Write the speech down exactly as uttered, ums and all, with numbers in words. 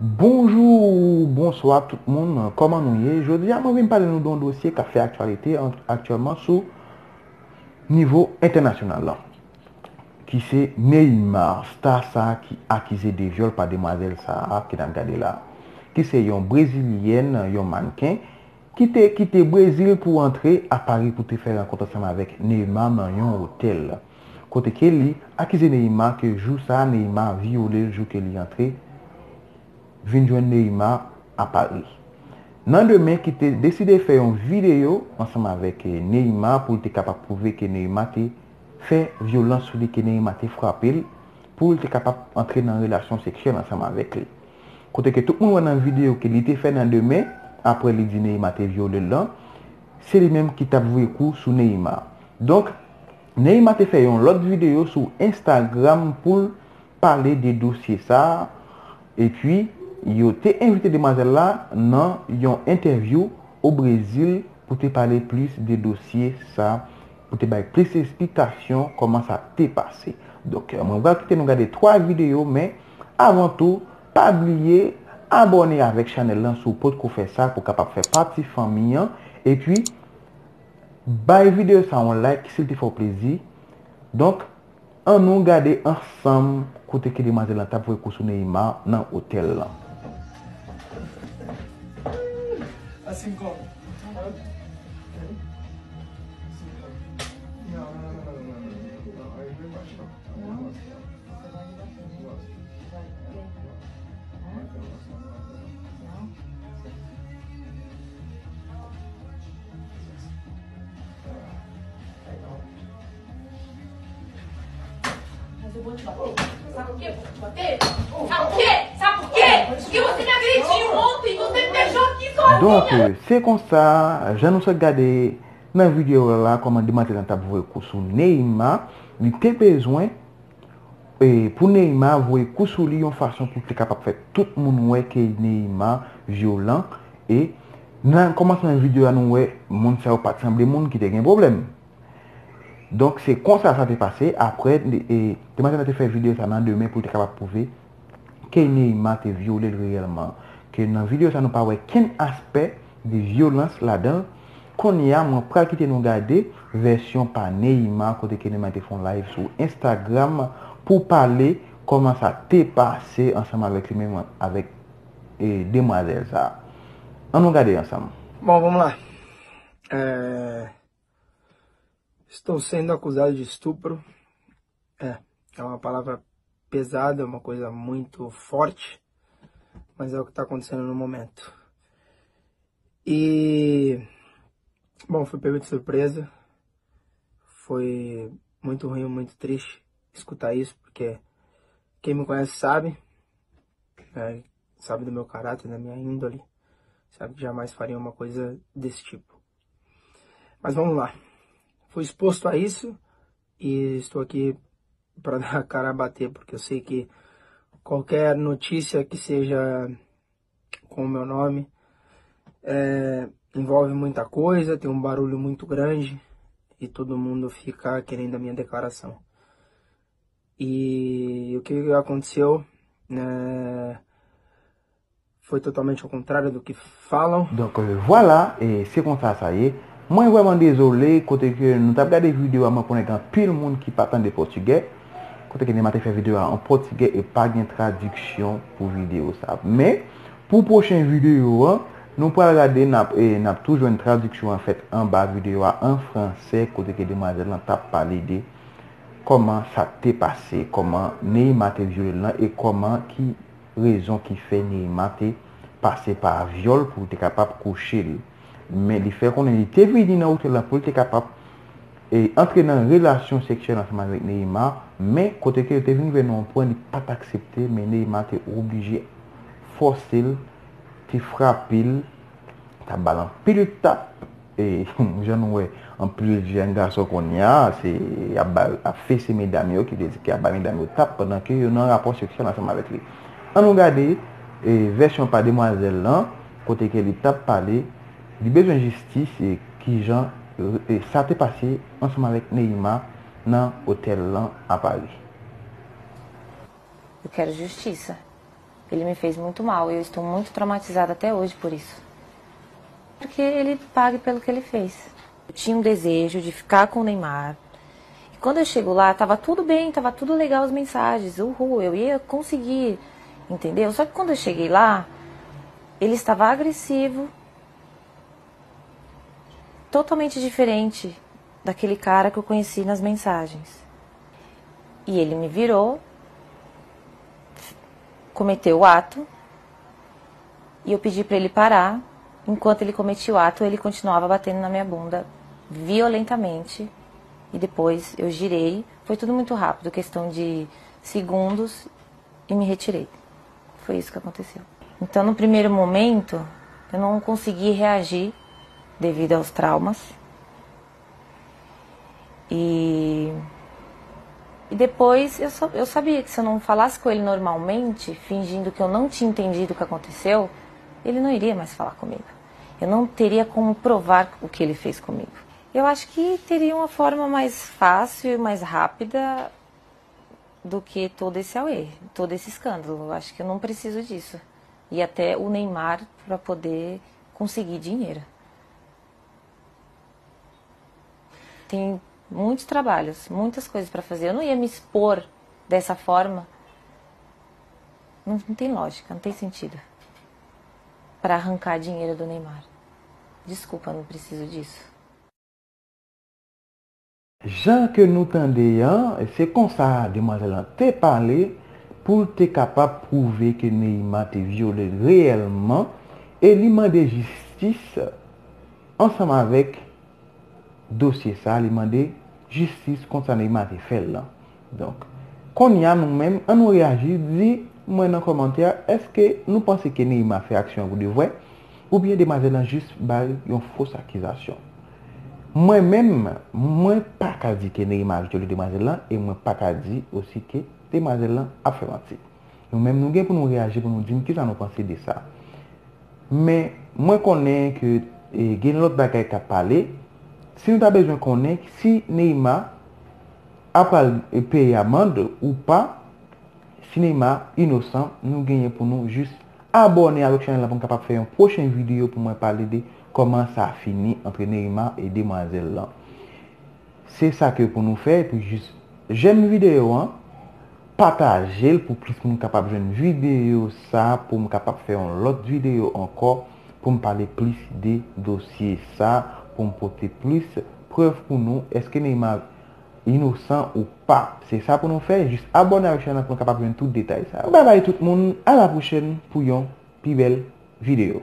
Bonjou, bonswa tout moun, kòman nou ye? Jodi a mwen vin pale nou de yon dosye k ap fè aktyalite an- aktyèlman sou nivo entènasyonal la, ki se Neymar, sta sa a ki akize de vyòl pa demwazèl sa a ke n ap gade la, ki se yon brezilyèn, yon mannken, ki te kite Brezil pou antre a Pari pou te fè rankont ansanm avèk Neymar nan yon otèl. Kote ke li akize Neymar ke jou sa a Neymar vyole l jou ke li antre vin jwenn Neymar a Pari. Nan demen ki te deside fè yon videyo ansanm avèk Neymar pou l te kapab pwouve ke Neymar te fè vyolans sou li, ke Neymar te frape l pou l te kapab antre nan relasyon seksyèl ansanm avèk li. Kote ke tout moun wè nan videyo ke li te fè nan demen, apre li di Neymar te vyole l lan, se li menm ki t ap voye kou sou Neymar. Donk, Neymar te fè yon lòt videyo sou Instagram pou l pale de dosye sa a, epi yo te envite demwazèl la nan yon entèvyou o Brezil pou te pale plis de dosye sa a, pou te bay plis esplikasyon kòman sa te pase. Donk, mwen pral kite nou gade twa videyo, men avan tou, pa bliye abòne avèk chanèl lan si w potko fè sa pou w kapab fè pati fanmi an, epi bay videyo sa a yon like si l te fè w plezi. Donk, ann nou gade ansanm kote ke demwazèl lan t ap voye kou sou Neymar nan otèl lan. Donk, se konsa, jan nou sot gade nan videyo la, kòman demwazèl lan t ap voye kou sou Neymar, li te bezwen e pou Neymar voye kou sou li yon fason pou te kapab fè tout moun wè ke Neymar vyolan. E nan kòmansman videyo a, nou wè moun sa yo pa t sanble moun ki te gen pwoblèm. Donk, se konsa sa te pase. Apre, e, demwazèl la te fè videyo sa nan demen pou te kapab pwouve ke Neymar te vyole l reyèlman. Ke nan videyo sa, nou pa wè kenn aspè de vyolans ladan l. Kounye a, mwen pral kite nou gade vèsyon pa Neymar, kote ke Neymar te fè yon live sou Instagram pou pale kòman sa te pase ansanm avèk li menm avèk, e, demwazèl sa a. Ann nou gade ansanm. Bom, vamos lá. É, estou sendo acusado de estupro. É, é uma palavra pesada, é uma coisa muito forte, mas é o que está acontecendo no momento. E, bom, fui pego de surpresa. Foi muito ruim, muito triste escutar isso, porque quem me conhece sabe, né, sabe do meu caráter, da minha índole, sabe que jamais faria uma coisa desse tipo. Mas vamos lá. Fui exposto a isso e estou aqui para dar a cara a bater, porque eu sei que qualquer notícia que seja com o meu nome é, envolve muita coisa, tem um barulho muito grande e todo mundo fica querendo a minha declaração. E o que aconteceu, né, foi totalmente ao contrário do que falam. Donk, e, vwala, e se konsa sa ye. Mwen vrèman dezole, kote ke nou t ap gade videyo a, mwen konnen gen anpil moun ki pa tande pòtigè. Kote ke Neymar te fè videyo a an pòtigè e pa gen tradiksyon pou videyo sa. Men, pou pwochen videyo an, nou pral gade, n ap, e, n ap tou jwenn tradiksyon an fèt anba videyo a an fransè, kote ke demwazèl lan t ap pale de kòman sa te pase, kòman Neymar te vyole l lan e kòman ki rezon ki fè Neymar te pase pa vyòl pou te kapab kouche l. Men li fè konnen li te vini nan otèl la pou l te kapab, e, antre nan relasyon seksyèl ansanm avèk Neymar, men kote ke yo te vin vè nan yon pwen li pa t aksepte, men Neymar te oblije fòse l, te frape l, t ap ba l anpil tap. E, jan nou wè, anpil jèn gason kounye a, se, y ap ba, ap fese medam yo, ki vle di ke y ap ba medam yo tap pandan ke yo nan rapò seksyèl ansanm avèk li. Ann nou gade, e, vèsyon pa demwazèl lan, kote ke li t ap pale, li bezwen jistis, e kijan, e, sa te pase ansanm avèk Neymar nan otèl lan a Pari. Eu quero justiça. Ele me fez muito mal e eu estou muito traumatizada até hoje por isso. Porque ele pague pelo que ele fez. Eu tinha um desejo de ficar com o Neymar. E quando eu chego lá, tava tudo bem, tava tudo legal as mensagens. Uhul, eu ia conseguir, entendeu? Só que quando eu cheguei lá, ele estava agressivo, totalmente diferente daquele cara que eu conheci nas mensagens. E ele me virou, cometeu o ato, e eu pedi para ele parar. Enquanto ele cometia o ato, ele continuava batendo na minha bunda violentamente. E depois eu girei. Foi tudo muito rápido, questão de segundos, e me retirei. Foi isso que aconteceu. Então, no primeiro momento, eu não consegui reagir devido aos traumas. E, e depois eu, só, eu sabia que se eu não falasse com ele normalmente, fingindo que eu não tinha entendido o que aconteceu, ele não iria mais falar comigo. Eu não teria como provar o que ele fez comigo. Eu acho que teria uma forma mais fácil e mais rápida do que todo esse auê, todo esse escândalo. Eu acho que eu não preciso disso. E até o Neymar para poder conseguir dinheiro. Tem muitos trabalhos, muitas coisas para fazer. Eu não ia me expor dessa forma. Não, não tem lógica, não tem sentido. Para arrancar dinheiro do Neymar. Desculpa, não preciso disso. Jan ke nou tande an, se konsa demwazèl lan te pale pou l te kapab pwouve ke Neymar te vyole l reyèlman e li mande jistis ansanm avèk dosye sa, li mande jistis kont sa Neymar te fè l lan. Donk, kounye a nou menm, ann nou reyaji, di mwen nan kòmantè, èske nou panse ke Neymar fè aksyon an pou de vrè? Oubyen demwazèl lan jis bay yon fos akizasyon. Mwen menm, mwen pa ka di ke Neymar vyole demwazèl lan e mwen pa ka di osi ke demwazèl lan ap fè manti. Nou menm nou gen pou nou reyaji pou nou di m kisa nou panse de sa. Men mwen konnen ke e, gen lòt bagay k ap pale. Si nou ta bezwen konnen si Neymar ap pral peye amann ou pa, si Neymar inosan, nou genyen pou nou jis abòne avèk chanèl la pou m kapab fè yon pwochen videyo pou mwen pale de kòman sa fini antre Neymar e demwazèl lan. Se sa ke pou nou fè, epi jis jèm videyo an, pataje l pou plis moun kapab jwenn videyo sa, pou m kapab fè yon lòt videyo ankò, pou m pale plis de dosye sa, pou m pote plis prèv pou nou, èske Neymar inosan ou pa. Se sa pou nou fè, jis abòne avèk chanèl la pou nou kapab jwenn tout detay sa yo. Babay tout moun, a la pwochèn pou yon pi bèl videyo.